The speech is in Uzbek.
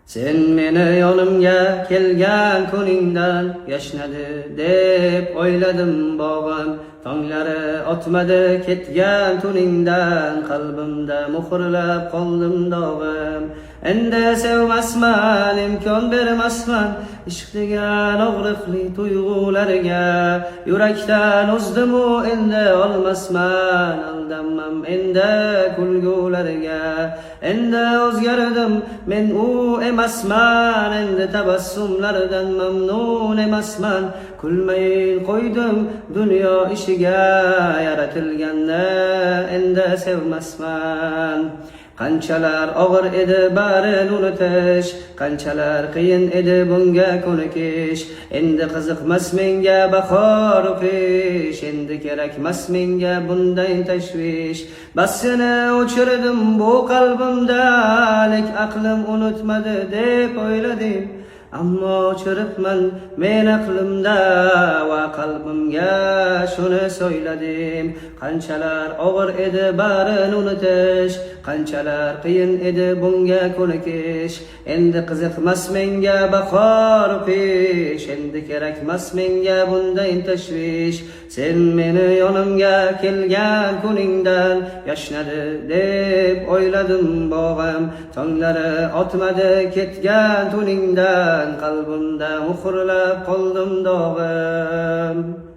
Sen meni yonimga kelgan kuningdan yashnadi deb o'yladim bog'im. Tonglari otmadi ketgan tuningdan, qalbimda muhrlab qoldim dog'im. Endi sevmasman, imkon bermasman ishq degan og'riqli tuyg'ularga. Yurakdan uzdimu endi olmasman, aldanmam endi kulgularga. Endi o'zgardim, men u emasman, endi tabassumlardan mamnun emasman. Kulmay qo'ydim dunyo ishiga, yaratilganni endi sevmasman. Qanchalar og'ir edi barin unutish, qanchalar qiyin edi bunga ko'nikish. Endi qiziqmas menga bahor, qish, endi kerakmas menga bunday tashvish. Bassini o'chirdim bu qalbimda, lek aqlim unutmadi deb o'yladim. Ammo o'chiribman men aqlimda va qalbimga shuni so'yladim. Qanchalar og'ir edi barin unutish, qanchalar qiyin edi bunga ko'nikish. Endi qiziqmas menga bahor, qish, endi kerakmas menga bunday tashvish. Sen meni yonimga kelgan kuningdan yashnadi deb o'yladim bog'im. Tonglari otmadi ketgan tuningdan, qalbimda muhrlab qoldim dog'im.